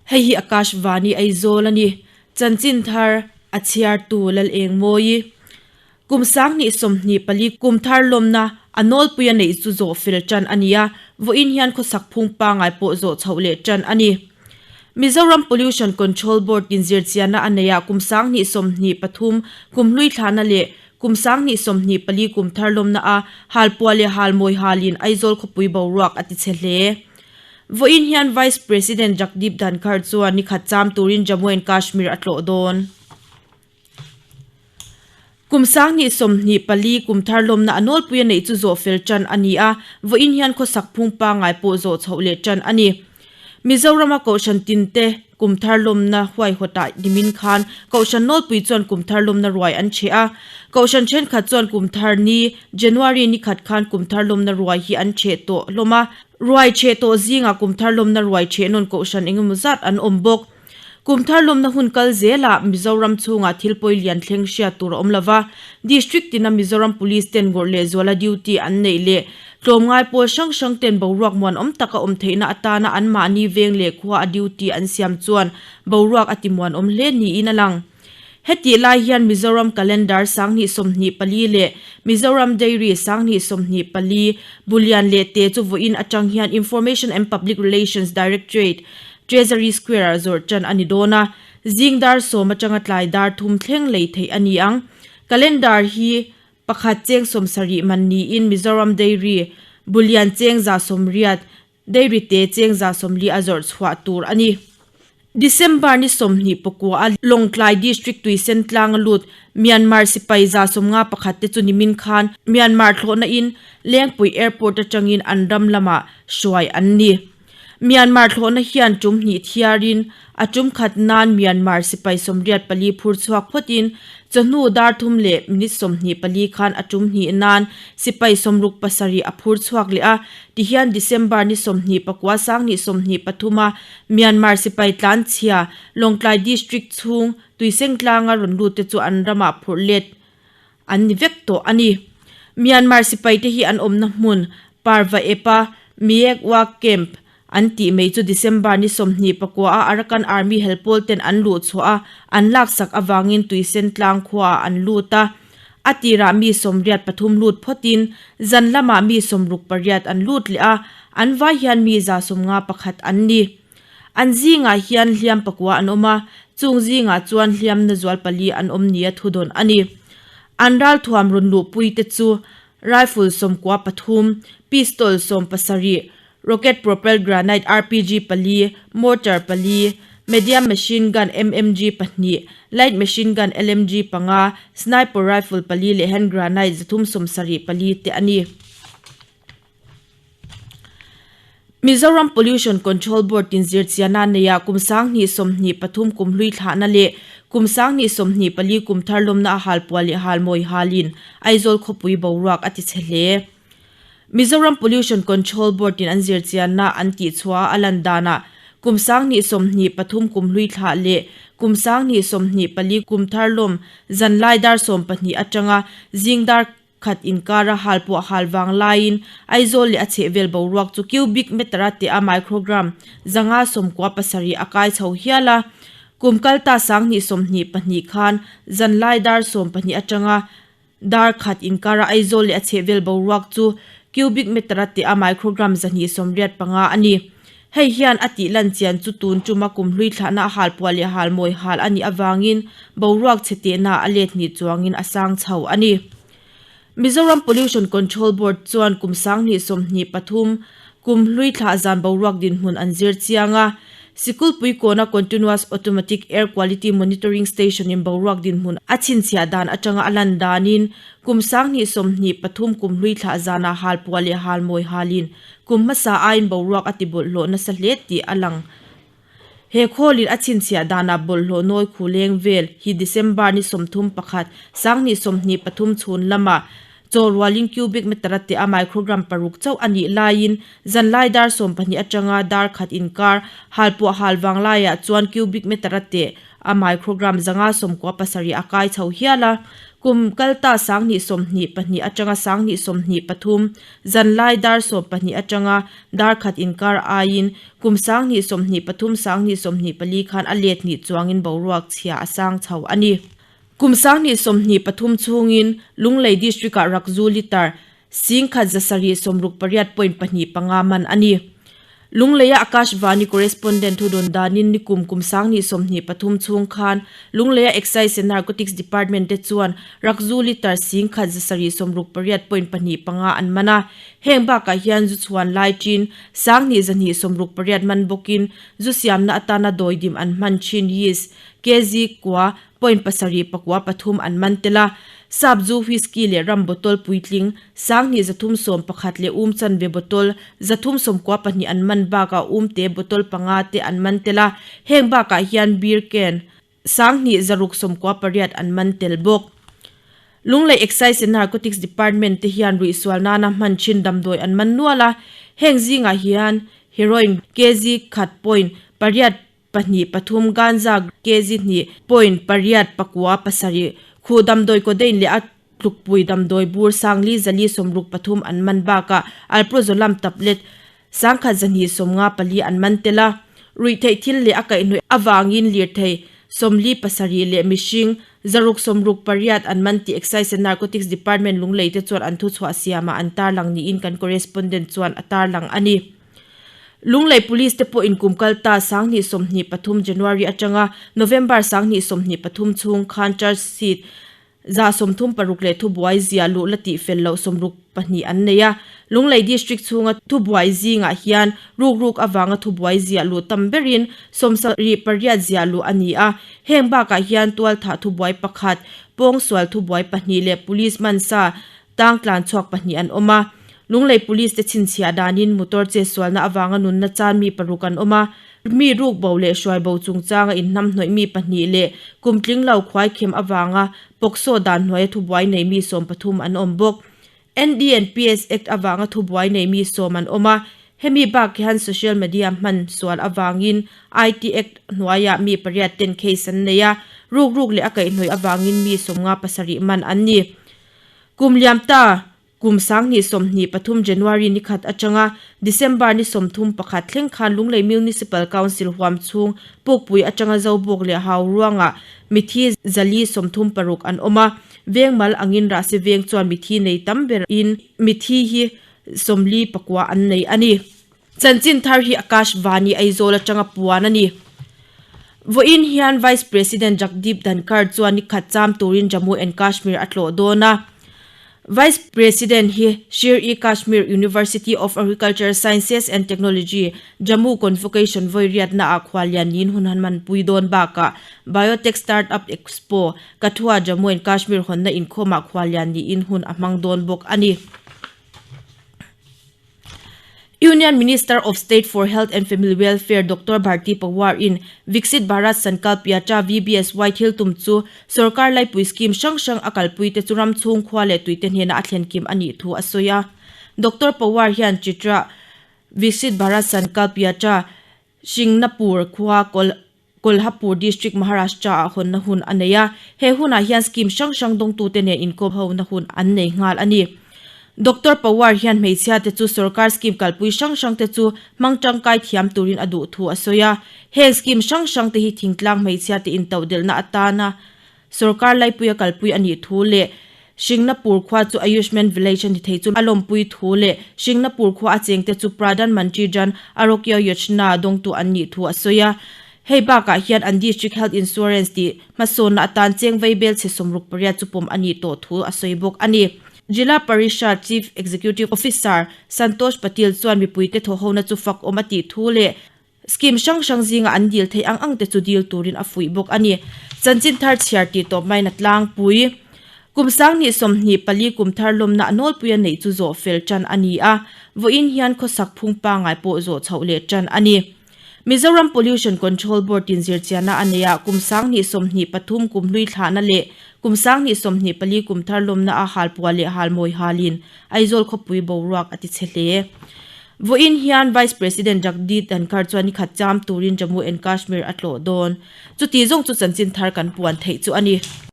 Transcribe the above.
Hei hi Akashvani Aizawl a ni. Chanchin thar a chhiartu Lalengmawi. Kum 2024 kum thar lawmna a nawlpui a neih chu zawh fel tan a ni a, vawiin hian khawsak phung pangngai pawh zawh chhoh leh tan a ni. Mizoram Pollution Control Board in zirchianna a neih ah kum 2023 kum hlui thlahna leh kum 2024 kum thar lawmna a halpuah leh halmawi halin Aizawl khawpui boruak a tichhe hle. Vawiin hian Vice President Jagdeep Dhankhar chuan nikhat cham turin Jammu and Kashmir a tlawh dawn. Kum 2024 kum thar lawmna a nawlpui a neih chu zawh fel tan a ni a, vawiin hian khawsak phung pangngai pawh zawh chhoh leh tan a ni. Mizorama Kohhran tinte kum thar lawmna huaihawtah nimin khan Kohhran nawlpui chuan kum thar lawmna ruai an chhe a. Kohhran thenkhat chuan kum thar ni, January ni khat khan kum thar lawmna ruai hi an chhe tawh hlawm a. Ruai chhe tawh zingah kum thar lawmna ruai chhe nawn Kohhran engemaw zat an awm bawk. Kum thar lawmna hun kal zelah Mizoram chhungah thil pawi lian thleng hriat tur a awm lova, District tina Mizoram Police ten ngawrh leh zuala duty an neih leh tlawmngai pawl hrang hrang ten boruak muanawm taka awm theihna atana anmahni veng leh khua a duty an siam chuan boruak a ti muanawm hle niin a lang. Hetih lai hian Mizoram Calendar 2024 leh Mizoram Dairy 2024 Bulian leh te chu vawiin atang hian Information and Public Relations Directorate, Treasury Square-ah zawrh tan a ni dawn a, zing dar sawm atanga tlai dar thum thleng lei theih a ni ang. Calendar hi pakhat cheng 70 man niin Mizoram Dairy Bulian cheng 180, Dairy te cheng 140 a zawrh chhuah tur a ni. December ni 21 a Lawngtlai District Tuisen tlang a lut Myanmar sipai 51 te chu nimin khan Myanmar thlawhna in Lengpui Airport atangin an ram lamah hruai an ni. Myanmar thlawhna hian tum hnih thiarin a tum khat nan Myanmar sipai 84 phur chhuak phawtin chawhnu dar thum leh minute 24 khan a tum hnih nan sipai 67 a phur chhuak leh a, tihian December ni 29 2023 a Myanmar sipai tlanchhia Lawngtlai District chhung Tuiseng tlanga rawn lut te chu an ramah phurh let an ni vek tawh a ni. Myanmar sipai te hi an awmna hmun Parva Epa Miek Wa Camp an tih mai chu December ni 29 a Arakan Army helpawl ten an luh chhuah a, an laksak avangin Tuisen tlang khuaah an lut a. A tirah mi 83 lut phawtin zan lamah mi 68 an lut leh a, an vai hian mi 151 an ni. An zingah hian hliam pakua an awm a, chung zingah chuan hliamna zual pali an awm nia thu dawn a ni. An ralthuam rawn luhpui te chu rifle 13, pistol 17, rocket propelled granite RPG pali, mortar pali, medium machine gun MMG pahnih, light machine gun LMG panga, sniper rifle pali leh hand granite 374 te a ni. Mizoram Pollution Control Board in zirchianna neia kum 2023 kum hlui thlahna leh kum 2024 kum thar lawmna a halpuah leh halmawi halin Aizawl khawpui boruak a tichhe hle. Mizoram Pollution Control Board in an zirchianna an tihchhuah a lan danah kum 2023 kum hlui thlah leh kum 2024 kum thar lawm zanlai dar 12 atanga zing dar khat inkara halpuah hal vang laiin Aizawl leh a chhehvel boruak chu cubic meter a teh a microgram 597 a kai chho hial a. Kum kalta 2022 khan zanlai dar 12 atanga dar khat inkara Aizawl leh a chhehvel boruak chu cubic meter a teh a microgram 285 a ni. Hei hian a tih lan chian chu tun tuma kum hlui thlahna a halpuah leh halmawi hal a nih avangin boruak chhe tehna a let hnih chuangin a sang chho a ni. Mizoram Pollution Control Board chuan kum 2023 kum hlui thlah zan boruak dinhmun an zir chiang a, Sikulpui kawna Continuous Automatic Air Quality Monitoring Station in boruak dinhmun a chhinchhiah dan atanga a lan danin kum 2023 kum hlui thlah zanah halpuah leh halmawi halin Kum hmasa aiin boruak a ti bawlhhlawh nasa hle tih a lang. He khawlin a chhinchhiah danah bawlhhlawh nawi khu leng vel hi December ni 31, 2023 chhun lamah chaw rualin cubic meter a teh a microgram paruk chauh a nih laiin zanlai dar 12 atanga dar khat inkar halpuah hal vang laiah chuan cubic meter a teh a microgram 597 a kai chho hial a. Kum kalta 2022 atanga 2023 zanlai dar 12 atanga dar khat inkar aiin kum 2023 2024 khan a let hnih chuangin boruak chhia a sang chho a ni. Kum 2023 chhungin Lunglei District-ah rakzu litre 1768.25 man a ni. Lungleia Akashvani Correspondent thu dawn danin nikum kum 2023 chhung khan Lungleia Excise and Narcotics Department te chuan rakzu litre 1768.25 an man a. Heng bakah hian zu chhuan lai chin 2268 man bawkin zu siamna atana dawidim an hman thin yeast kg kua point pasarih pakua pathum an man tel a, sap zu whisky leh rum bottle puitling 2311 leh um chanve bottle 392 an man bakah um te bottle panga te an man tel a, heng bakah hian beer can 2698 an man tel bawk. Lunglei Excise and Narcotics Department te hian ruihsual nana hman thin damdawi an man nual a, heng zingah hian heroin kg khat point pariat pahnih pathum ganja kg hnih point pariat pakua pasarih khuh damdawi codeine leh a tlukpui damdawi bur sangli zali sawmruk pathum an man bakah alprazolam tablet 1254 an man tel a. Ruihtheih thil leh a kaihhnawih avangin lirthei sawmli pasarih leh mihring zaruk sawmruk pariat an man tih Excise and Narcotics Department Lunglei te chuan an thuchhuah siamah an tarlang niin kan correspondent chuan a tarlang a ni. Lunglei Police te pawhin kum kal ta 2023 January atanga November 2023 chhung khan charge sheet 36 leh thubuai zia luh la tih fel loh 62 an nei a. Lunglei District chhunga thubuai zingah hian rukruk avanga thubuai ziah luh tam berin 78 ziah luh a ni a. Heng bakah hian tualthah thubuai pakhat, pawngsual thubuai pahnih leh police mansa Tang tlan chhuak pahnih an awm a, Lunglei Police te chhinchhiah danin motor chetsualna avanga nunna chan mi paruk an awm a, mi ruk bo leh hruai bo chungchanga inhnamhnawih mi pahnih leh kum tling lo khuaikhem avanga pawksaw dan hnuaia thubuai nei mi 13 an awm bawk. NDNPS Act avanga thubuai nei mi sawm an awm a, hemi bak hian social media hman sual avangin IT Act hnuaiah mi pariat ten case an nei a, ruk ruk leh a kaihhnawih avangin mi 57 man an ni. Kum liam ta, kum 2023 January ni khat atanga December ni 31 thleng khan Lunglei Municipal Council huam chhung Pukpui atanga Zobawk leh Hau ruangah mithi zali 36 an awm a, veng mal angin Rahsi veng chuan mithi nei tam ber in mithi hi 49 an nei a ni. Chanchin thar hi Akash Vani Aizawl atanga puan a ni. Vawiin hian Vice President Jagdeep Dhankhar chuan ni khat cham turin Jammu and Kashmir a tlawh dawn a. Vice President hi Sher-e-Kashmir University of Agriculture Sciences and Technology, Jammu Convocation vawi riatna ah khuallian niin hun han hmanpui dawn bakah Biotech Startup Expo, Kathua, Jammu and Kashmir hawnna inkhawmah khuallian niin hun a hmang dawn bawk a ni. Union Minister of State for Health and Family Welfare Doctor Bharti Pawar in Viksit Bharat Sankalp Yatra, VBSY, thil tum chu sorkar laipui scheme hrang hrang a kalpui te chu ram chhung khua leh tuite hnena a thlen kim a nih thu a sawi a. Doctor Pawar hian Chitra Viksit Bharat Sankalp Yatra Shingnapur khua Kolhapur District Maharashtra ah hawnna hun a nei a, he hunah hian scheme hrang hrang dawngtute nen inkawp hona hun an nei nghal a ni. Doctor Pawar hian hmeichhia te chu sorkar scheme kalpui hrang hrang te chu hmang tangkai thiam turin a duh thu a sawi a, heng scheme hrang hrang te hi thingtlang hmeichhia te intodelhna atana sorkar laipuia kalpui a nih thu leh Shingnapur khua chu Ayushman Village a ni thei chu a lawmpui thu leh Shingnapur khua a chengte chu Pradhan Mantri Jan Arogya Yojana dawngtu an nih thu a sawi a. Hei bakah hian an District Health Insurance tih hmasawnna atan cheng vei bel chhe 68 chu pawm a nih tawh thu a sawi bawk a ni. Jila Parishad Chief Executive Officer Santosh Patil chuan mipuite thawhhona chu fak awm a tih thu leh Scheme hrang hrang zinga an dil theih ang ang te chu dil turin a fuih bawk a ni. Chanchin thar chhiar tih tawp maiin a tlangpui. Kum 2024 kum thar lawmna a nawlpui a neih chu zawh fel tan a ni a, vawiin hian khawsak phung pangngai pawh zawh chhoh leh tan a ni. Mizoram Pollution Control Board in zirchianna a nei a, kum 2023 kum hlui thlahna leh kum 2024 kum thar lawmna a halpuah leh halmawi halin Aizawl khawpui boruak a ti chhe hle. Vawiin hian Vice President Jagdeep Dhankhar chuan ni khat cham turin Jammu and Kashmir a tlawh dawn. Chuti zawng chu chanchin thar kan puan theih chu a ni.